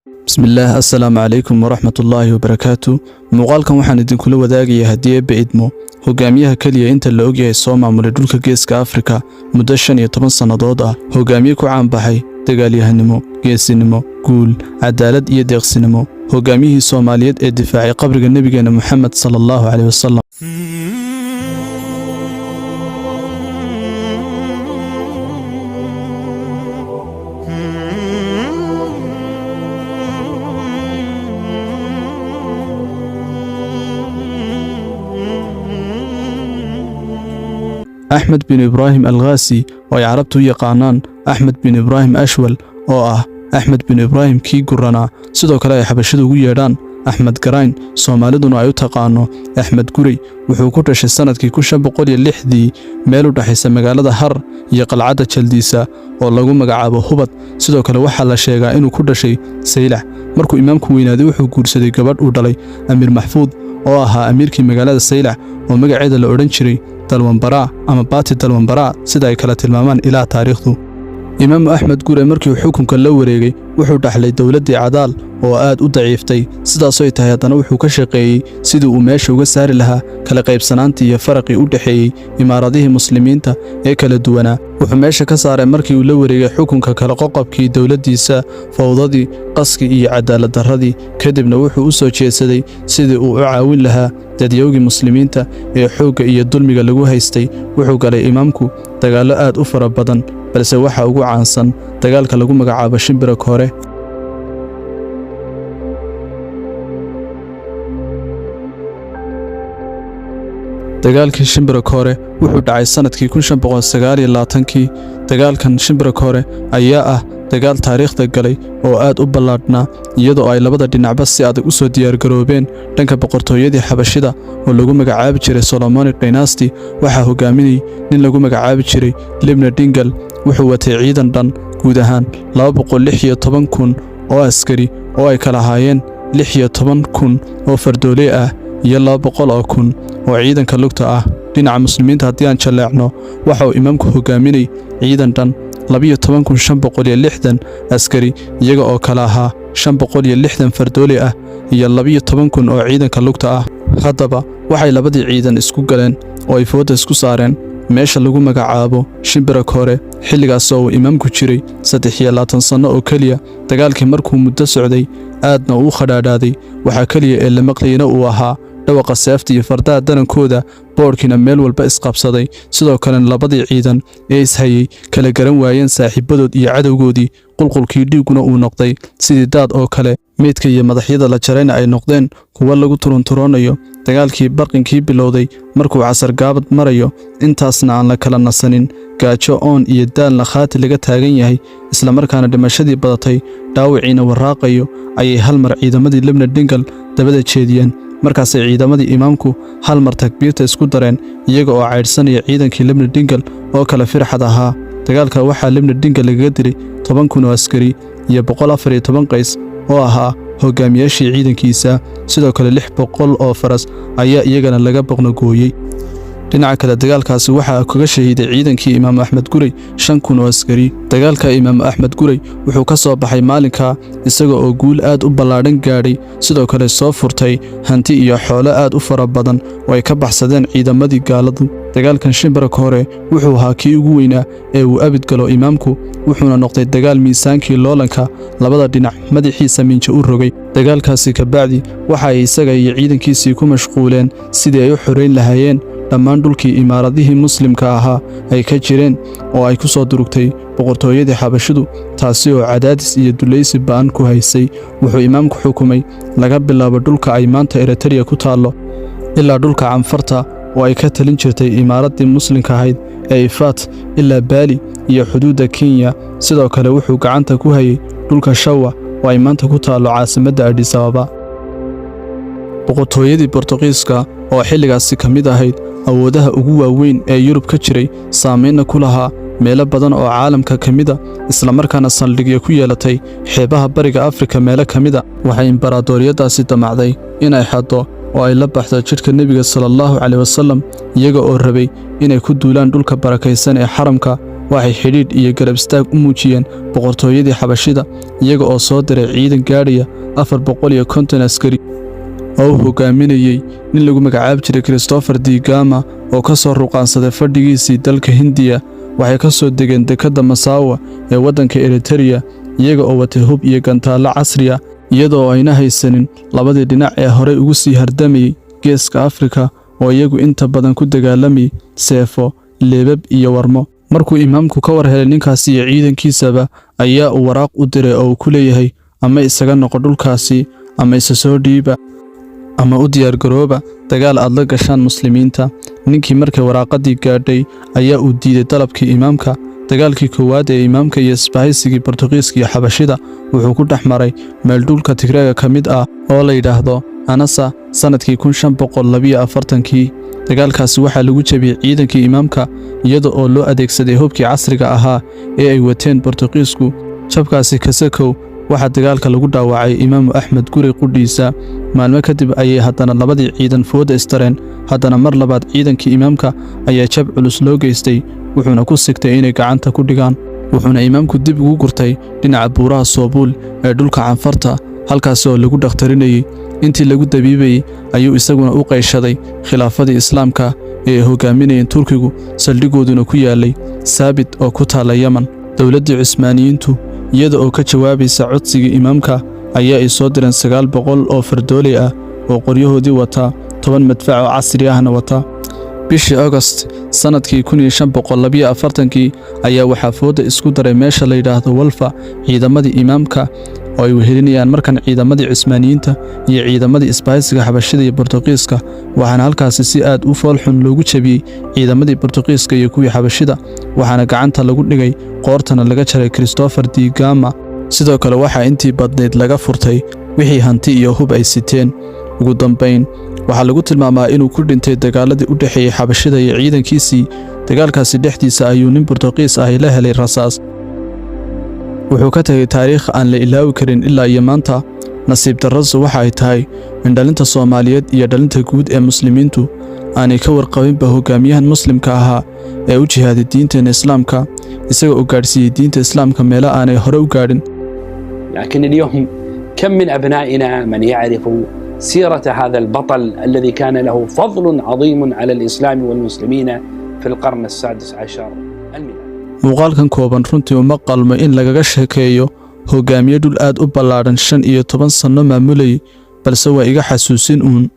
Bismillaah, assalaamu calaykum waraxmatullaahi wabarakaatu. Muuqaalkan waxaan idinkula wadaagayaa, haddii Eebbe idmo, hogaamiyaha keliya inta la ogyahay soo maamulay dhulka Geeska Afrika muddo 15 sannadood ah, hogaamiye ku caanbaxay dagaalyahanimo, geesinimo, guul, cadaalad iyo deeqsinimo, hogaamiyihii Soomaaliyeed ee difaacay qabriga Nebigeenna Moxamed sala Allahu caleyh wasalam. Axmed bin Ibraahim Alkhaasi, oo ay Carabtu u yaqaanaan Axmed bin Ibraahim Ashwal, oo ah Axmed bin Ibraahim kii guranaa, sidoo kale ay Xabashidu ugu yeedhaan Axmed Garayn, Soomaaliduna ay u taqaano Axmed Gurey, wuxuu ku dhashay sannadkii 1506-dii meel u dhexaysa magaalada Har iyo qalcadda Jaldiisa oo lagu magacaabo Hubad. Sidoo kale waxaa la sheegaa inuu ku dhashay Saylac. Markuu imaamku weynaaday, wuxuu guursaday gabadh uu dhalay Amiir Maxfuud, oo ahaa amiirkii magaalada Saylac, oo magaceeda la odhan jiray Dalwanbaraa ama Baati Dalwanbaraa, sida ay kala tilmaamaan ilaa taariikhdu. Imaamu Axmed Gure markii uu xukunka la wareegay, wuxuu dhaxlay dowladdii Cadaal oo aad u daciiftay. Sidaasooy tahay, haddana wuxuu ka shaqeeyey sidii uu meesha uga saari lahaa kala qaybsanaantii iyo faraqii u dhexeeyey imaaradihii Muslimiinta ee kala duwanaa. Wuxuu meesha ka saaray markii uu la wareegay xukunka kala qoqobkii dowladdiisa, fawdadii, qaskii iyo cadaalad darradii. Kadibna wuxuu u soo jeedsaday sidii uu u caawin lahaa dadyowgii Muslimiinta ee xoogga iyo dulmiga lagu haystay. Wuxuu galay imaamku dagaallo aad u fara badan, balse waxa ugu caansan dagaalka lagu magacaabo Shimbira Koore. Dagaalkii Shimbira Koore wuxuu dhacay sannadkii 1529-kii. Dagaalkan Shimbira Koore ayaa ah dagaal taariikhda galay oo aad u ballaadhnaa, iyadoo ay labada dhinacba si adag u soo diyaargaroobeen. Dhanka boqortooyadii Xabashida oo lagu magacaabi jiray Solomonic Dynasty, waxaa hogaaminayay nin lagu magacaabi jiray Libna Dingal. Wuxuu watay ciidan dhan guud ahaan 216,000 oo askari, oo ay kala ahaayeen 16,000 oo fardooley ah iyo 200,000 oo ciidanka lugta ah. Dhinaca Muslimiinta haddii aan jalleecno, waxa uu imaamku hogaaminay ciidan dhan 12,560 askari, iyaga oo kala ahaa 560 fardooley ah iyo 12,000 oo ciidanka lugta ah. Haddaba waxay labadii ciidan isku galeen oo ay foodda isku saareen meesha lagu magacaabo Shimbira Koore, xilligaas oo uu imaamku jiray 23 sanno oo keliya. Dagaalkii markuu muddo socday, aadna uu khadhaadhaaday, waxaa keliya ee la maqlayna uu ahaa dhawaqa seefta iyo fardaha danankooda, boodhkiina meel walba isqabsaday, sidoo kalena labadii ciidan ee ishayey kala garan waayeen saaxiibadood iyo cadowgoodii, qulqulkii dhiigguna uu noqday sidii daad oo kale, meydka iyo madaxyada la jarayna ay noqdeen kuwo lagu turunturoonayo. Dagaalkii barqinkii bilowday markuu casar gaabad marayo, intaasna aan la kala nasanin, gaajo, oon iyo daalna khaati laga taagan yahay, islamarkaana dhimashadii badatay, dhaawiciina warraaqayo, ayay hal mar ciidamadii Libna Dhingal dabada jeediyeen. Markaasay ciidamadii imaamku hal mar takbiirta isku dareen, iyaga oo caydhsanaya ciidankii Libna Dhingal oo kale firxad ahaa. Dagaalka waxaa Libna Dhingal lagaga dilay 10,000 oo askari iyo 114 qays oo ahaa hogaamiyaashii ciidankiisa. Sidoo kale 600 oo faras ayaa iyagana laga boqnogooyey. Dhinaca kale, dagaalkaasi waxaa kaga shahiiday ciidankii Imaamu Axmed Gurey 5,000 oo askari. Dagaalka Imaamu Axmed Gurey wuxuu ka soo baxay maalinka isaga oo guul aad u ballaadhan gaadhay, sidoo kale soo furtay hanti iyo xoolo aad u fara badan oo ay ka baxsadeen ciidamadii gaaladu. Dagaalkan Shimbira Koore wuxuu ahaa kii ugu weynaa ee uu abid galo imaamku, wuxuuna noqday dagaal miisaankii loolanka labada dhinac madaxiisa minjo u rogay. Dagaalkaasi kabacdi waxa ay isaga iyo ciidankiisii ku mashquuleen sidii ay u xorayn lahaayeen dhammaan dhulkii imaaradihii Muslimka ahaa ay ka jireen oo ay ku soo durugtay boqortooyadii Xabashidu, taasi oo cadaadis iyo dulaysi ba'an ku haysay. Wuxuu imaamku xukumay laga bilaabo dhulka ay maanta Eritrea ku taallo ilaa dhulka Canfarta oo ay ka talin jirtay imaaraddii Muslimka ahayd ee Ifaat, ilaa Baali iyo xuduudda Kenya. Sidoo kale wuxuu gacanta ku hayay dhulka Shawa oo ay maanta ku taallo caasimadda Addis Ababa. Boqortooyadii Bortuqiiska oo xilligaasi ka mid ahayd awoodaha ugu waaweyn ee Yurub ka jiray, saamaynna ku lahaa meelo badan oo caalamka ka mida, islamarkaana saldhigyo ku yeelatay xeebaha Bariga Afrika meelo ka mida, waxay imbaraadoriyaddaasi damacday inay xaddo oo ay la baxdo jidhka Nebiga sala Allahu caleyh wasallam, iyaga oo rabay inay ku duulaan dhulka barakaysan ee xaramka. Waxay xidhiidh iyo garab istaag u muujiyeen boqortooyadii Xabashida, iyaga oo soo diray ciidan gaadhaya 450 askari oo uu hogaaminayey nin lagu magacaabi jiray Christopher Digama, oo ka soo ruqaansaday fadhigiisii dalka Hindiya. Waxay ka soo degeen dekedda Masaawa ee waddanka Eritereya, iyaga oo watay hub iyo gantaallo casri ah, iyadoo ayna haysanin labadii dhinac ee horey ugu sii hardamayey Geeska Afrika, oo iyagu inta badan ku dagaalamayay seefo, leebab iyo warmo. Markuu imaamku ka war helay ninkaasi iyo ciidankiisaba, ayaa uu waraaq u diray oo uu ku leeyahay: ama isaga noqo dhulkaasi, ama isa soo dhiiba, ama u diyaargarooba dagaal aad la gashaan Muslimiinta. Ninkii markay waraaqadii gaadhay ayaa uu diiday dalabkii imaamka. Dagaalkii koowaad ee imaamka iyo isbahaysigii Bortuqiiska iyo Xabashida wuxuu ku dhex maray meel dhulka Tigreega ka mid ah oo la yidhaahdo Anasa sannadkii 1542-kii. Dagaalkaasi waxaa lagu jebiyey ciidankii imaamka, iyada oo loo adeegsaday hubkii casriga ahaa ee ay wateen Bortuqiisku. Jabkaasi kasakow, waxaa dagaalka lagu dhaawacay Imaamu Axmed Gurey qudhiisa. Maalmo kadib ayay haddana labadii ciidan fooda istareen. Haddana mar labaad ciidankii imaamka ayaa jab culus loo geystay, wuxuuna ku sigtay inay gacanta ku dhigaan. Wuxuuna imaamku dib ugu gurtay dhinaca buuraha Soobuul ee dhulka Canfarta, halkaas oo lagu dhakhtarinayey. Intii lagu dabiibayey ayuu isaguna u qayshaday khilaafadii Islaamka ee ay hogaaminayeen Turkigu, saldhigooduna ku yaalay Saabit oo ku taalla Yemen. Dowladdii Cusmaaniyiintu, iyada oo ka jawaabaysa codsigii imaamka, ayaa ay soo direen 900 oo fardooley ah oo qoryahoodii wataa, 10 madfac oo casri ahna wata. Bishii Agost sannadkii 1542-kii ayaa waxaa fooda isku daray meesha la yidhaahdo Walfa ciidamadii imaamka oo ay wehelinayaan markan ciidamadii Cusmaaniyiinta iyo ciidamadii isbahaysiga Xabashida iyo Bortuqiiska. Waxaana halkaasi si aad u foolxun loogu jebiyey ciidamadii Bortuqiiska iyo kuwii Xabashida, waxaana gacanta lagu dhigay, qoortana laga jaray Christopher Digama. Sidoo kale waxaa intii badnayd laga furtay wixii hanti iyo hub ay siteen. Ugu dambayn, waxaa lagu tilmaamaa inuu ku dhintay dagaaladii u dhexeeyey Xabashida iyo ciidankiisii. Dagaalkaasi dhexdiisa ayuu nin Bortuqiis ahi la helay rasaas. Wuxuu ka tegey taariikh aan la ilaawi karin ilaa iyo maanta. Nasiib darrasu waxa ay tahay in dhalinta Soomaaliyeed iyo dhalinta guud ee Muslimiintu aanay ka warqabinba hogaamiyahan Muslimka ahaa ee u jihaaday diinteena Islaamka, isaga oo gaadhsiiyey diinta Islaamka meelo aanay hore u gaadhin. لكن اليوم كم من أبنائنا من يعرف سيرة هذا البطل الذي كان له فضل عظيم على الإسلام والمسلمين في القرن السادس عشر الميلادي؟ Muuqaalkan kooban runtii uma qalmo in lagaga sheekeeyo hogaamiye dhul aad u ballaadhan 15 sanno maamulayay, balse waa iga xasuusin uun.